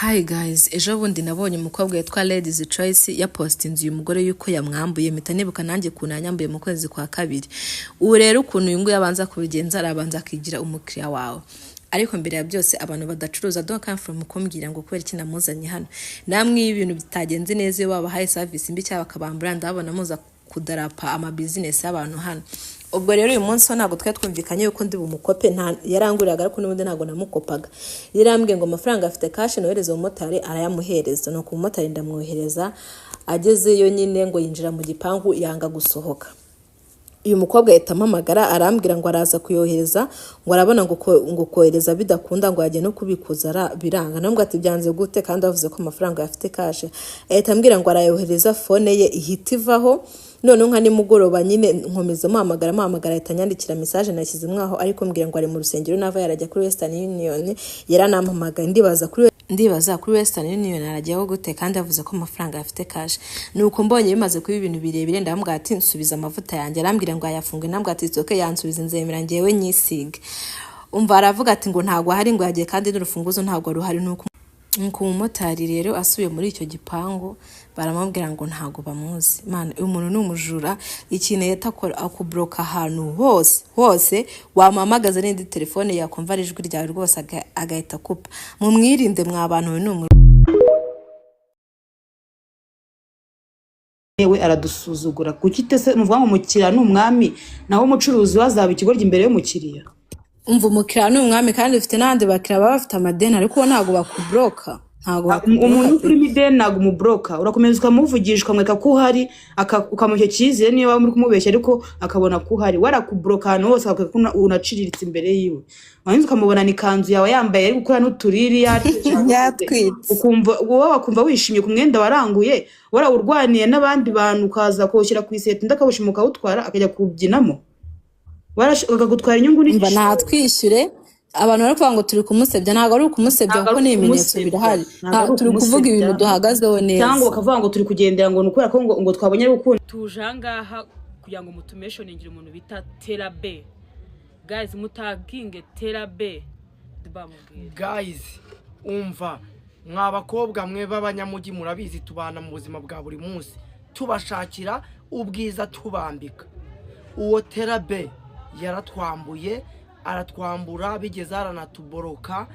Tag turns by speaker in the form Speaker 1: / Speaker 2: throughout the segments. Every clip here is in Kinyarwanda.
Speaker 1: Hi guys, ejo bundi nabonye umukobwa witwa Ladies Choice yapostinze uyu mugore yuko yamwambuye, mpita nibuka nanjye ukuntu yanyambuye mu kwezi kwa kabiri. Ubu rero ukuntu uyu nguyu abanza kubigenza, arabanza akigira umukiriya wawe. Ariko mbere ya byose, abantu badacuruza, don't come from kumbwira ngo kubera iki namuzanye hano. Namwe iyo ibintu bitagenze neza, iyo babahaye service mbi cyangwa bakabambura, ndabona muza kudarapa ama business y'abantu hano. Ubwo rero uyu munsi ho ntabwo twari twumvikanye yuko ndi bumukope, nta yaranguriraga, ariko n'ubundi ntabwo namukopaga. Yarambwiye ngo amafaranga afite cash, nohereza umumotari, arayamuhereza. Nuko umumotari ndamwohereza, agezeyo nyine ngo yinjira mu gipangu yanga gusohoka. Uyu mukobwa ahita ampamagara, arambwira ngo araza kuyohereza, ngo arabona ngo kohereza bidakunda, ngo yagiye no kubikuza biranga. Nabwo ati: "Byanze gute kandi bavuze ko amafaranga afite cash?" Ahita ambwira ngo arayohereza, phone ye ihita ivaho. Noneho nka nimugoroba nyine nkomeza muhamagara muhamagara, ahita anyandikira message, nashyize mwaho, ariko mbwira ngo ari mu rusengero, nava yarajya kuri Western Union. Yaranampamagaye, ndibaza kuri Western Union arajyaho gute kandi yavuze ko amafaranga afite cash? Nuko mbonye bimaze kuba ibintu birebire, ndamubwira ati: "Nsubiza amavuta yanjye." Arambwira ngo ayafunge. Ndamubwira ati: "Okay, yansubiza, nzemera ngewe nyisige." Umva, aravuga ati ngo ntabwo ahari, ngo yagiye, kandi n'urufunguzo ntabwo ruhari. Nuko umumotari rero asubiye muri icyo gipangu, baramubwira ngo ntabwo bamuzi. Mana, uyu muntu ni umujura! Ikintu yahita akora, akublocka ahantu hose hose. Wamuhamagaza n'indi telefone, yakumva ari ijwi ryawe rwose, agahita akupa. Mumwirinde mwa bantu, uyu ni umujura.
Speaker 2: We aradusuzugura. Kuki tese muvuga ngo umukiriya ni umwami, naho umucuruzi we azaba ikigoryi imbere y'umukiriya?
Speaker 1: Umva, umukiriya ni umwami, kandi ufite n'abandi bakiriya baba bafite amadeni, ariko bo ntabwo bakublocka, ntabwo bakublocka
Speaker 2: Umuntu
Speaker 1: pe.
Speaker 2: urimo ideni ntabwo umublocka, urakomeza ukamuvugisha, ukamwereka ko uhari, ukamuha icyo cyizere, niyo waba uri kumubeshya ariko akabona ko uhari. We arakublocka ahantu hose, akakwereka ko unaciriritse imbere yiwe. Warangiza ukamubona ni ikanzu yawe yambaye, ari gukora n'uturiri,
Speaker 1: yatwitse.
Speaker 2: Ukumva wowe wakumva wishimye ku mwenda waranguye, warawurwaniye n'abandi bantu, ukaza kuwushyira ku iseta, undi akawushima, ukawutwara akajya kuwubyinamo, akagutwara inyungu
Speaker 1: Umva,
Speaker 2: n'igishoro.
Speaker 1: Natwishyure. Abantu bari kuvuga ngo turi kumusebya, ntabwo ari ukumusebya,
Speaker 2: Ntabwo
Speaker 1: kuko
Speaker 2: ari
Speaker 1: n'ibimenyetso
Speaker 2: ukumusebya,
Speaker 1: birahari.
Speaker 2: ntabwo ari
Speaker 1: Turi kuvuga
Speaker 2: ukumusebya
Speaker 1: ibintu duhagazeho
Speaker 2: cyangwa
Speaker 1: neza.
Speaker 2: bakavuga ngo turi kugendera, ngo ni ukubera ko ngo twabonye ari gukunda.
Speaker 3: Tuje ahangaha kugira ngo mutumentioningire umuntu bita Terabe. Guys, mutaginge Terabe, bamubwira.
Speaker 4: Guys, umva, mwa bakobwa mwe b'abanyamujyi, murabizi tubana mu buzima bwa buri munsi, tubashakira ubwiza, tubambika. Uwo Terabe yaratwambuye, aratwambura bigeze aranatublocka.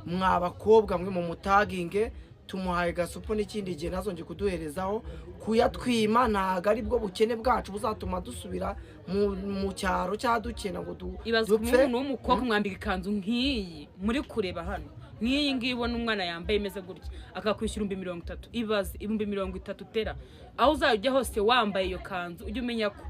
Speaker 4: Mwa bakobwa mwe, mu mutaginge, tumuhaye gasopo n'ikindi gihe ntazongere kuduherezaho kuyatwima. Ntabwo ari bwo bukene bwacu buzatuma dusubira mu cyaro cyangwa dukena ngo
Speaker 3: Ibaze
Speaker 4: dupfe.
Speaker 3: umuntu w'umukobwa umwambika ikanzu nk'iyi muri kureba hano, nk'iyi ngiyi ubona umwana yambaye imeze gutya, akakwishyura 30,000. Ibaze 30,000 tera. Aho uzajya ujya hose wambaye iyo kanzu, ujye umenya ko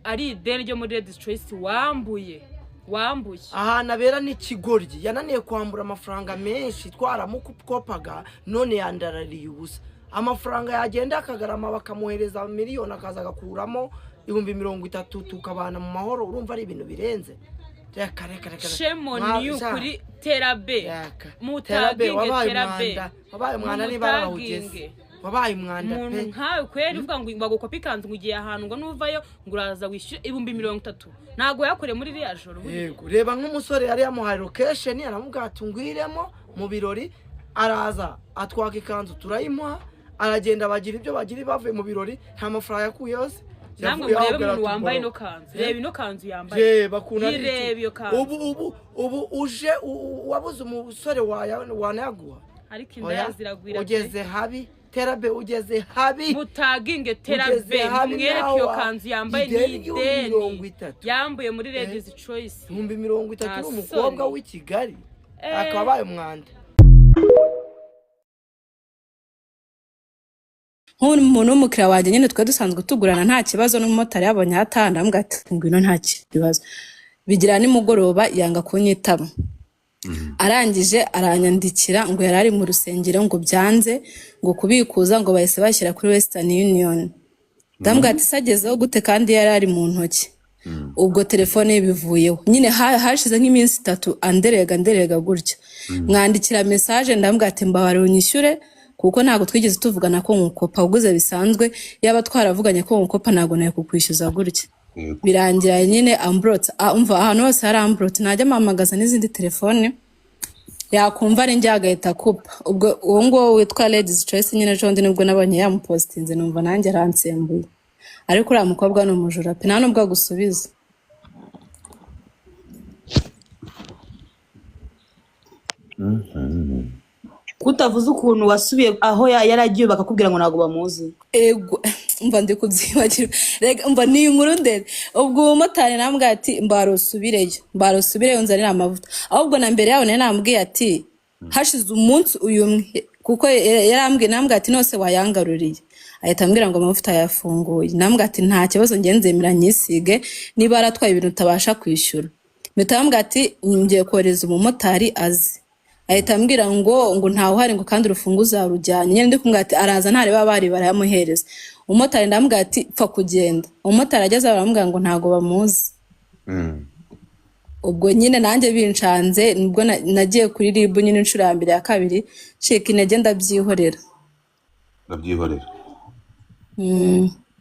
Speaker 3: ari ideni ryo muri Ladies Choice wambuye, wambuye.
Speaker 4: Ahantu abera n'ikigoryi, yananiye kwambura amafaranga menshi twaramukopaga, none yandarariye ubusa. Amafaranga yagenda akagarama, bakamuhereza miliyoni, akaza agakuramo 30,000, tukabana mu mahoro. Urumva ari ibintu birenze. Reka, reka, reka.
Speaker 3: Shame on you kuri Terabe.
Speaker 4: Reka. Terabe,
Speaker 3: Mutaginge
Speaker 4: wabaye
Speaker 3: Terabe.
Speaker 4: umwanda, wabaye umwanda niba
Speaker 3: Mumutaginge.
Speaker 4: warawugeze, wabaye umwanda
Speaker 3: Umuntu
Speaker 4: pe.
Speaker 3: nkawe kweri, uvuga ngo bagukopa ikanzu, ngo ugiye ahantu, ngo nuvayo ngo uraza wishyure 30,000, ntabwo yakoreye muri iriya joro buriya.
Speaker 4: Yego, reba nk'umusore yari yamuhaye location, aramubwira ati: "Ngwiremo mu birori." Araza atwaka ikanzu, turayimuha, aragenda, bagira ibyo bagira. Bavuye mu birori nta mafaranga yakuye yose.
Speaker 3: Namwe
Speaker 4: Yavuye aho
Speaker 3: murebe
Speaker 4: abwira
Speaker 3: umuntu wambaye ino
Speaker 4: ati,
Speaker 3: kanzu.
Speaker 4: Eh?
Speaker 3: Reba ino kanzu yambaye.
Speaker 4: Reba ukuntu ari
Speaker 3: Yireba iyo kanzu.
Speaker 4: Ubu uje wabuze umusore wanayaguha.
Speaker 3: Ariko inda
Speaker 4: Oya,
Speaker 3: ziragwira pe.
Speaker 4: ugeze habi Terabe, ugeze habi.
Speaker 3: Mutaginge Terabe.
Speaker 4: Ugeze habi.
Speaker 3: Mumwereke
Speaker 4: Nawe
Speaker 3: iyo kanzu yambaye
Speaker 4: ideni
Speaker 3: ni
Speaker 4: ry'ibihumbi
Speaker 3: ideni
Speaker 4: 30.
Speaker 3: yambuye muri Ladies Choice.
Speaker 4: 30,000
Speaker 3: Nta
Speaker 4: ni umukobwa
Speaker 3: soni.
Speaker 4: w'i Kigali
Speaker 3: Eh.
Speaker 4: akaba abaye umwanda.
Speaker 1: Nk'umuntu w'umukiriya wanjye nyine, twari dusanzwe tugurana nta kibazo, n'umumotari yabonye ahataha, ndamubwira ati: "Ngwino, nta kibazo." Bigira nimugoroba yanga kunyitaba. Arangije aranyandikira ngo yari ari mu rusengero, ngo byanze ngo kubikuza, ngo bahise bashyira kuri Western Union. Ndamubwira ati: "Se agezeho gute kandi yari ari mu ntoki?" Ubwo telefone ye bivuyeho nyine. Hashize nk'iminsi 3 anderega anderega gutya, mwandikira message, ndamubwira ati: "Mbabarira unyishyure, kuko ntabwo twigeze tuvugana ko nkukopa, uguze bisanzwe. Yaba twaravuganye ko nkukopa, ntabwo nari kukwishyuza gutya." Birangira nyine amblotse. Umva, ahantu hose hari amblotse, ntajya ampamagaza n'izindi telefone. Yakumva ari njye agahita akupa. Ubwo uwo nguwo witwa Ladies Choice nyine, ejo bundi nibwo nabonye yamupositinze, numva nanjye aransembuye. Ariko uriya mukobwa ni umujura pe, nta nubwo agusubiza.
Speaker 2: Kutavuze ukuntu wasubiye aho yari agiye bakakubwira ngo ntabwo bamuzi.
Speaker 1: Ego, umva, ndi kubyibagirwa. Rega umva, ni inkuru ndende. Ubwo uwo mumotari namubwiye ati mbarusubireyo, mbarusubireyo nzanire amavuta. Ahubwo na mbere yaho nari namubwiye ati hashize umunsi uyu umwe, kuko yarambwiye, namubwiye ati nose wayangaruriye, ahita ambwira ngo amavuta yafunguye. Namubwiye ati nta kibazo, nge nzemera nyisige niba yaratwaye ibintu utabasha kwishyura. Mpita bambwira ati ngiye kohereza umumotari aze, ahita ambwira ngo ntawe uhari, ngo kandi urufunguzo yarujyanye. Nyine ndi kumubwira ati araza ntareba, bari barayamuhereza. Umumotari ndamubwira ati pfa kugenda. Umumotari ageze baramubwira ngo ntago bamuzi. Ubwo nyine nanjye bincanze, nibwo nagiye kuri RIB nyine inshuro ya mbere, ya kabiri ncika intege ndabyihorera.
Speaker 5: Ndabyihorera.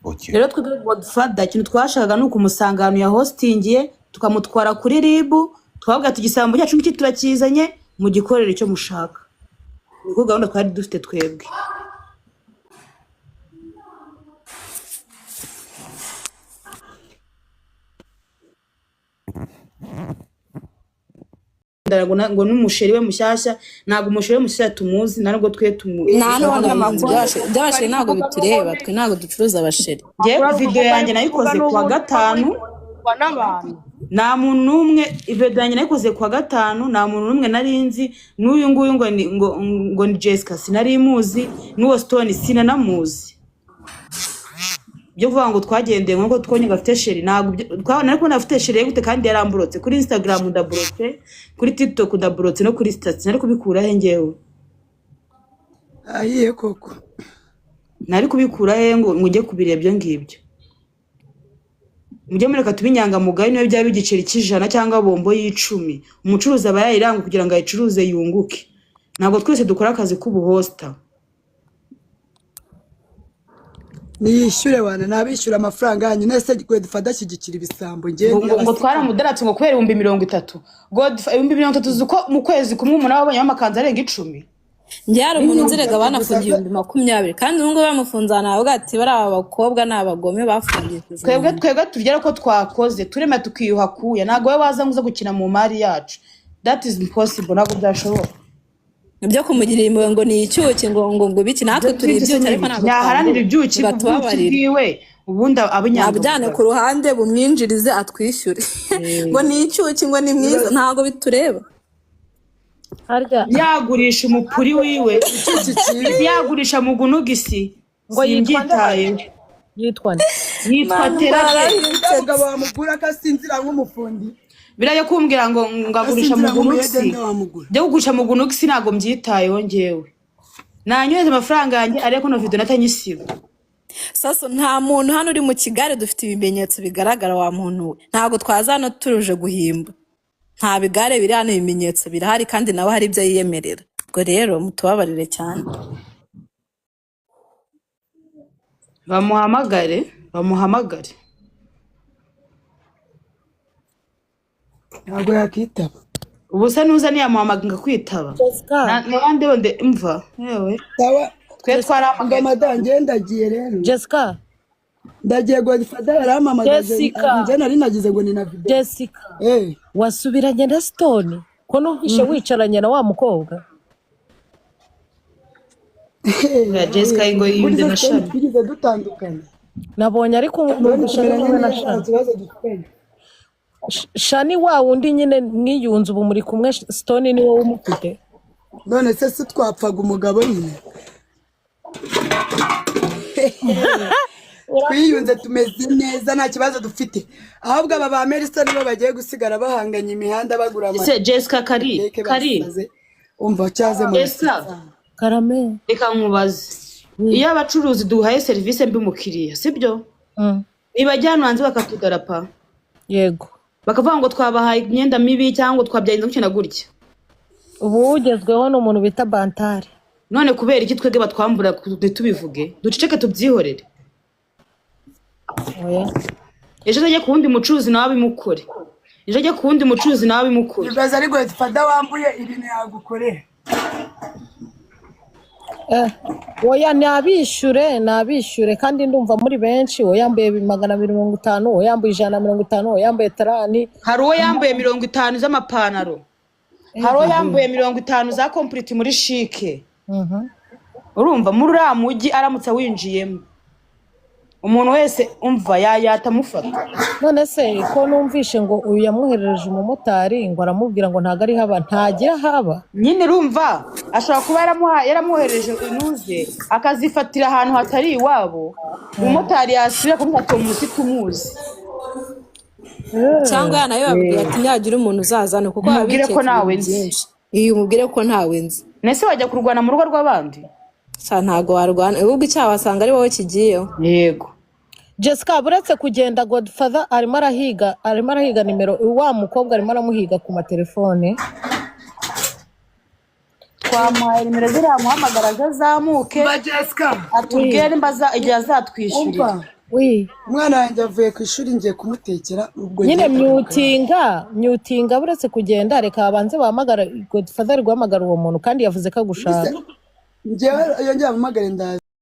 Speaker 5: Okay.
Speaker 2: Rero twebwe Godfather, ikintu twashakaga ni ukumusanga ahantu yahostingiye, tukamutwara kuri RIB, twabwira tuti igisambo cyacu ngiki turakizanye, mugikorere icyo mushaka. Niko gahunda twari dufite twebwe. Ngo n'umusheri we mushyashya, ntabwo umusheri we mushyashya tumuzi, nta nubwo twe
Speaker 1: Nta n'ubundi
Speaker 2: tumuzi.
Speaker 1: By'abasheri ntabwo bitureba, twe ntabwo ducuruza abasheri.
Speaker 2: Njyewe video yanjye nayikoze kuwa gatanu,
Speaker 6: n'abantu
Speaker 2: nta muntu n'umwe. Video yanjye nayikoze kuwa gatanu, nta muntu n'umwe nari nzi. N'uyu nguyu ngo ni Jessica sinari muzi, n'uwo Stone sinanamuzi. Byo kuvuga ngo twagendeye nk'uko twonye ngo afite sheri, ntabwo nari kubona afite sheri gute kandi yaramburotse kuri Instagram, ndaburotse kuri TikTok, ndaburotse no kuri status, nari kubikura he njyewe?
Speaker 7: Ahiye koko.
Speaker 2: Nari kubikura he ngo njye kubireba ibyo ngibyo? Mujye mureka tube inyangamugayo. Niyo byaba igiceri cy'ijana cyangwa bombo y'icumi, umucuruzi aba yayiranga kugira ngo ayicuruze yunguke. Ntabwo twese dukora akazi k'ubuhosta.
Speaker 7: Niyishyure wana, nabishyura amafaranga yanyu nese. Godfather ashyigikira ibisambo njye.
Speaker 2: Ngo twaramudaratse ngo kubera 30,000. Godfa, 30,000, uzi ko mu kwezi kumwe umuntu aba abonye amakanzu arenga 10?
Speaker 1: Njye hari umuntu nzirega banafungiye 20,000, kandi ubu ngubu bamufunze ahantu havuga ati bariya abakobwa ni abagome bafungishije
Speaker 2: Twebwe
Speaker 1: umuntu.
Speaker 2: Twebwe tubyara ko twakoze, turema tukiyuha kuya. Ntabwo wowe waza ngo uze gukina mu mari yacu, that is impossible, ntabwo byashoboka.
Speaker 1: Ibyo kumugirira impuhwe ngo ni icyuki, ngo biki, natwe turi ibyuki ariko ntabwo
Speaker 2: Yaharanira ibyuki
Speaker 1: ngo
Speaker 2: ku bwuki
Speaker 1: atubabarire.
Speaker 2: bwiwe, ubundi abe
Speaker 1: Abujyane
Speaker 2: inyangamugayo.
Speaker 1: ku ruhande bumwinjirize atwishyure. Ngo ni icyuki, ngo ni mwiza, ntabwo bitureba.
Speaker 6: Harya
Speaker 2: Yagurisha umupuri wiwe,
Speaker 7: Icyuki cyiza.
Speaker 2: yagurisha mugunugisi,
Speaker 6: ngo yitwa nde?
Speaker 2: simbyitayeho.
Speaker 6: Yitwa nde?
Speaker 2: Yitwa
Speaker 1: Manu
Speaker 2: Terabe.
Speaker 1: barahindutse.
Speaker 7: Mugabo wamugura akasinzira nk'umufundi.
Speaker 2: Biriya kumbwira ngo agurisha
Speaker 7: Asinzira
Speaker 2: mugunugisi,
Speaker 7: nk'umuyede wamugura.
Speaker 2: byo kugurisha mugunugisi ntabwo mbyitayeho njyewe. Nanyohereza amafaranga yanjye, ariko no video natanyisiba.
Speaker 1: Saso, nta muntu hano uri mu kigare, dufite ibimenyetso bigaragara wa muntu we. Ntabwo twaza hano turuje guhimba, nta bigare biri hano, ibimenyetso birahari kandi nawe hari ibyo yiyemerera. Ubwo rero mutubabarire cyane.
Speaker 2: Bamuhamagare, bamuhamagare.
Speaker 7: Ntabwo yakitaba.
Speaker 2: Ubu se nuza niyamuhamagara ngakwitaba?
Speaker 6: Jessica.
Speaker 2: Nabandi bonde mva yewe.
Speaker 7: Sawa.
Speaker 2: Twe twarahamagaye.
Speaker 7: Ngo madamu, ndagiye rero.
Speaker 6: Jessica.
Speaker 7: Ndagiye, Godfather yarampamagaje.
Speaker 6: Jessica.
Speaker 7: Njye nari nagize ngo ni na video.
Speaker 6: Jessica.
Speaker 7: Eh.
Speaker 6: Wasubiranye na Stone ko numvishe wicaranye na wa mukobwa?
Speaker 2: Oya, Jessica ngo
Speaker 7: Muri
Speaker 2: yiyunze
Speaker 7: zo
Speaker 2: na
Speaker 7: Stone
Speaker 2: Shami.
Speaker 7: twigeze dutandukana.
Speaker 6: Nabonye ariko
Speaker 7: None
Speaker 6: numvishe ari
Speaker 7: tumeranye
Speaker 6: kumwe na
Speaker 7: neza, nta
Speaker 6: Shani.
Speaker 7: kibazo dufitanye.
Speaker 6: Shani wa wundi nyine mwiyunze, ubu muri kumwe, Stone ni wowe umufite.
Speaker 7: None se si twapfaga umugabo nyine? Twiyunze, tumeze neza, nta kibazo dufite. Ahubwo aba ba Melissa nibo bagiye gusigara bahanganye imihanda bagura
Speaker 2: Ese Jessica kari
Speaker 7: amateke
Speaker 2: kari
Speaker 7: basaze. Umva cyaze
Speaker 2: Jessica.
Speaker 6: Karame.
Speaker 2: Reka nkubaze, iyo abacuruzi duhaye serivisi mbi umukiriya, sibyo? Nibajya hano hanze bakatudarapa,
Speaker 6: Yego.
Speaker 2: bakavuga ngo twabahaye imyenda mibi cyangwa ngo twabyagenze gutya na gutya.
Speaker 6: Ubu ugezweho ni umuntu bita Bantari.
Speaker 2: None kubera iki twebwe batwambura ntitubivuge, duceceke tubyihorere?
Speaker 6: Oya.
Speaker 2: Ejo azajya ku wundi mucuruzi nawe abimukore. Ejo ajye ku wundi mucuruzi nawe abimukore.
Speaker 7: Ibaze ari Godfather wambuye ibintu yagukorera.
Speaker 6: Eh, oya, nabishyure, nabishyure. Kandi ndumva muri benshi: uwo yambaye 250, uwo yambaye 150, uwo yambaye tarani.
Speaker 2: Hari uwo yambaye 50 z'amapantaro, hari uwo yambaye 50 za complete muri CHIC. Urumva muri uriya mujyi aramutse awinjiyemo, umuntu wese umva yayata amufata.
Speaker 6: None se ko numvishe ngo uyu yamwoherereje umumotari, ngo aramubwira ngo ntabwo ari haba, ntagira haba?
Speaker 2: Nyine urumva ashobora kuba yaramwohereje inuze, akazifatira ahantu hatari iwabo, umumotari yasubira kumufata uwo munsi tumuzi.
Speaker 1: Cyangwa yanabibabwira ati nihagira umuntu uzazana, kuko baba
Speaker 2: Mubwire ko
Speaker 1: bikeka
Speaker 2: ntawe
Speaker 1: ibintu
Speaker 2: nzi.
Speaker 1: byinshi. Iyo umubwire ko ntawe nzi.
Speaker 2: Nese wajya kurwana mu rugo rw'abandi?
Speaker 1: Sha, ntago warwana, ahubwo icyaha wasanga ari wowe kigiyeho.
Speaker 2: Yego.
Speaker 6: Jessica, buretse kugenda, Godfather arimo arahiga nimero wa mukobwa, arimo aramuhiga ku matelefone.
Speaker 2: Twamuhaye nimero, ziramuhamagara aze azamuke.
Speaker 7: Mba Jessica.
Speaker 2: Atubwire nimba igihe azatwishyurira.
Speaker 7: Umva.
Speaker 6: Wi.
Speaker 7: Umwana wanjye avuye ku ishuri, ngiye kumutekera ubwo.
Speaker 6: Nyine
Speaker 7: ngiye kugaruka.
Speaker 6: Myutinga, myutinga, buretse kugenda, reka babanze bahamagara. Godfather ari guhamagara uwo muntu kandi yavuze ko agushaka.
Speaker 7: Njyewe iyo ngiye ampamagare ndaza.